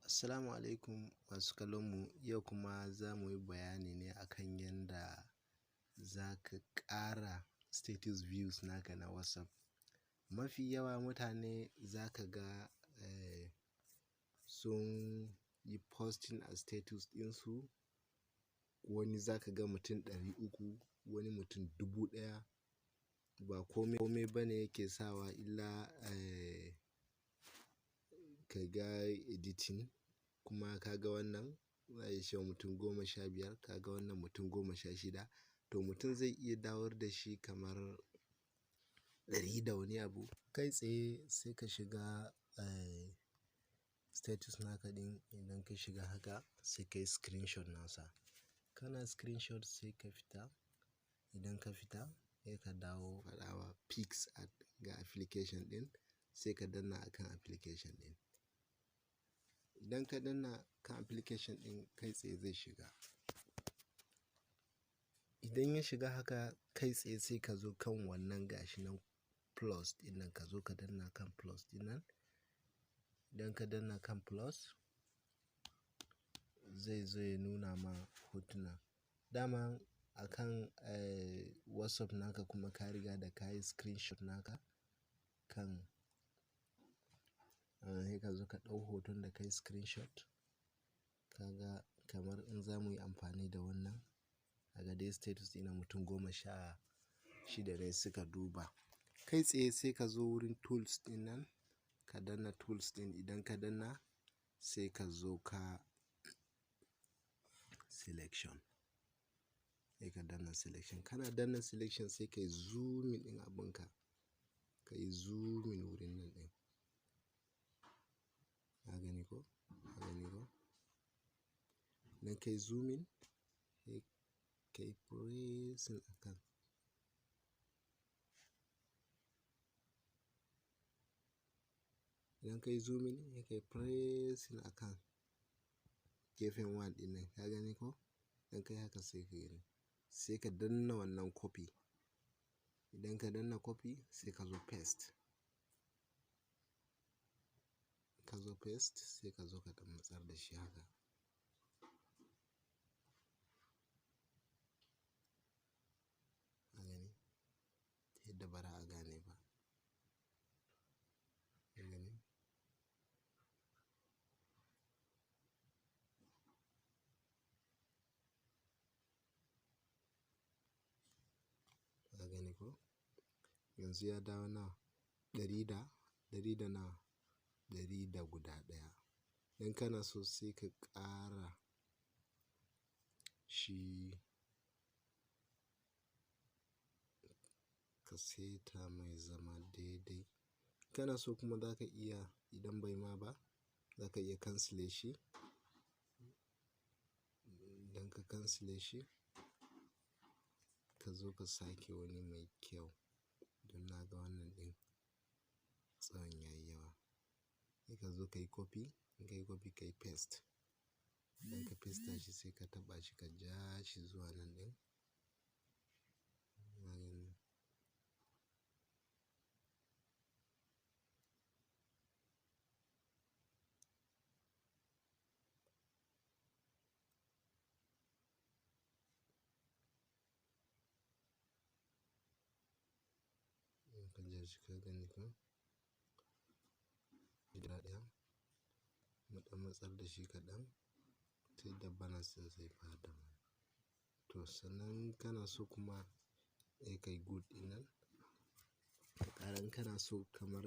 Assalamu alaikum masu kallon mu, yau kuma za mu yi bayani ne akan yanda za ka ƙara status views naka na WhatsApp. Mafi yawa mutane za ka ga sun yi posting a status ɗinsu, wani za ka ga mutum 300, wani mutum 1000. Ba kome ba ne yake sawa illa ka ga editing, kuma ka ga wannan za a iya cewa mutum 15, ka ga wannan mutum 16. To mutum zai iya dawar da shi kamar 100 da wani abu. Kai tsaye sai ka shiga status naka ɗin, idan ka shiga haka sai ka yi screenshot nasa. Kana screenshot sai ka fita, idan ka fita sai ka dawo faɗawa PicsArt ga application ɗin, sai ka danna akan application ɗin. Idan ka danna kan application ɗin, kai tsaye zai shiga. Idan ya shiga haka kai tsaye sai ka zo kan wannan gashi nan plus ɗin nan, ka zo ka danna kan plus ɗin nan. Idan ka danna kan plus, zai zo ya nuna ma hotuna. Dama akan WhatsApp naka kuma ka riga da ka yi screenshot naka kan, sai ka zo ka ɗau hoton da ka yi screenshot. Ka ga kamar in za mu yi amfani da wannan, kaga dai status ɗina mutum 16 ne suka duba. Kai tsaye sai ka zo wurin tools ɗin nan, ka danna tools ɗin. Idan ka danna sai ka zo ka selection. Sai ka danna selection. Kana danna selection sai ka yi zooming ɗin abunka. Ka yi zooming wurin nan ɗin. Ka gani ko? Ka gani ko? Idan ka yi zooming, sai ka yi pressing akan. Idan ka yi zooming, sai ka yi pressing akan gefen one ɗin nan. Ka gani ko? Idan ka yi haka sai ka gani. Sai ka danna wannan copy. Idan ka danna copy sai ka zo paste. Ka zo paste sai ka zo ka ɗan matsar da shi haka. Ka gani? Ta yadda ba za a gane ba. Ka gani? Ka gani ko? Yanzu ya dawo nawa? Ɗari da, ɗari da nawa? Ɗari da guda ɗaya. Idan kana so sai ka ƙara shi, ka seta mai zama daidai. Kana so kuma za ka iya, idan bai ma ba, za ka iya cancel shi. Idan ka cancel shi, ka zo ka sake wani mai kyau. Don na ga wannan ɗin tsawon ya yi yawa. Sai ka zo ka yi copy, in ka yi copy ka yi paste. Idan ka paste shi sai ka taɓa shi ka ja shi zuwa nan ɗin. Ka gani? In ka ja shi ka gani ko? Guda ɗaya. Mu ɗan matsar da shi kaɗan, ta yadda balance ɗin zai faɗi. To sannan kana so kuma sai ka yi good ɗin nan. Ka ƙara in kana so kamar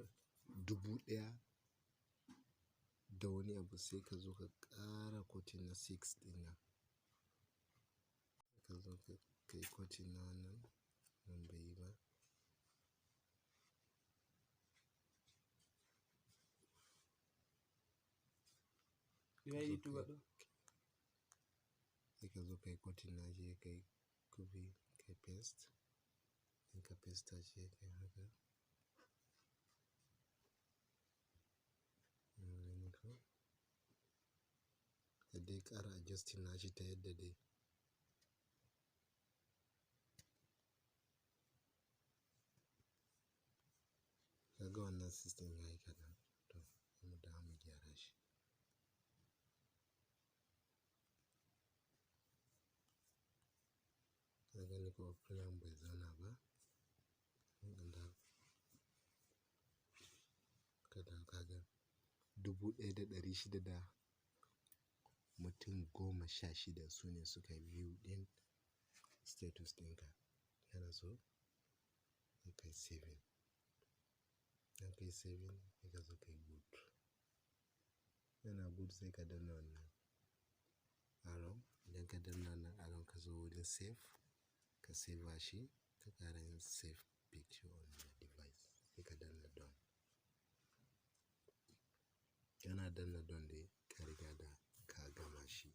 1000 da wani abu sai ka zo ka ƙara cutting na 6 ɗin nan. Ka zo ka yi cutting na wannan, nan bai yi ba. Ya yi tuƙa. Sai ka zo ka yi cutting na shi, ka yi copy, ka yi paste. In ka paste shi ka yi haka. Ka gani ko? Ka dai ƙara adjusting na shi ta yadda dai. Ka ga wannan system ya yi kaɗan. To, mu dawo mu gyara shi. Gani ko plan bai zauna ba. In dawo. Ka dawo ka ga 1,600 da mutum 16 su ne suka view ɗin status ɗinka. Kana so sai ka yi saving. Idan ka yi saving, sai ka zo ka yi good. Yana good, sai ka danna wannan arrow. Idan ka danna wannan arrow, ka zo wurin save, ka save shi, ka ƙara yin save picture on your device, sai ka danna done. Kana danna done dai, ka riga da ka gama shi.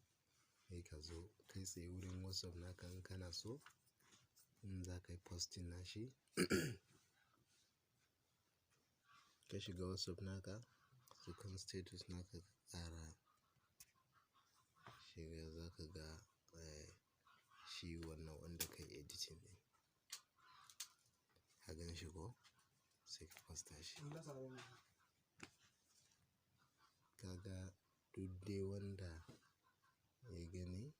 Sai ka zo kai tsaye wurin WhatsApp naka in kana so in za ka yi posting nashi. Ka shiga WhatsApp naka, sai kan status naka ka ƙara shiga, za ka ga shi wannan wanda ka yi editing ɗin. Ka gan shi ko? Sai ka posta shi. Ka ga duk dai wanda ya gani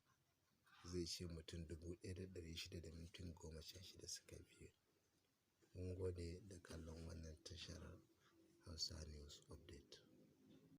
zai ce mutum 1,600 da mutum 16 suka view. Mun gode da kallon wannan tashar Hausa News Update.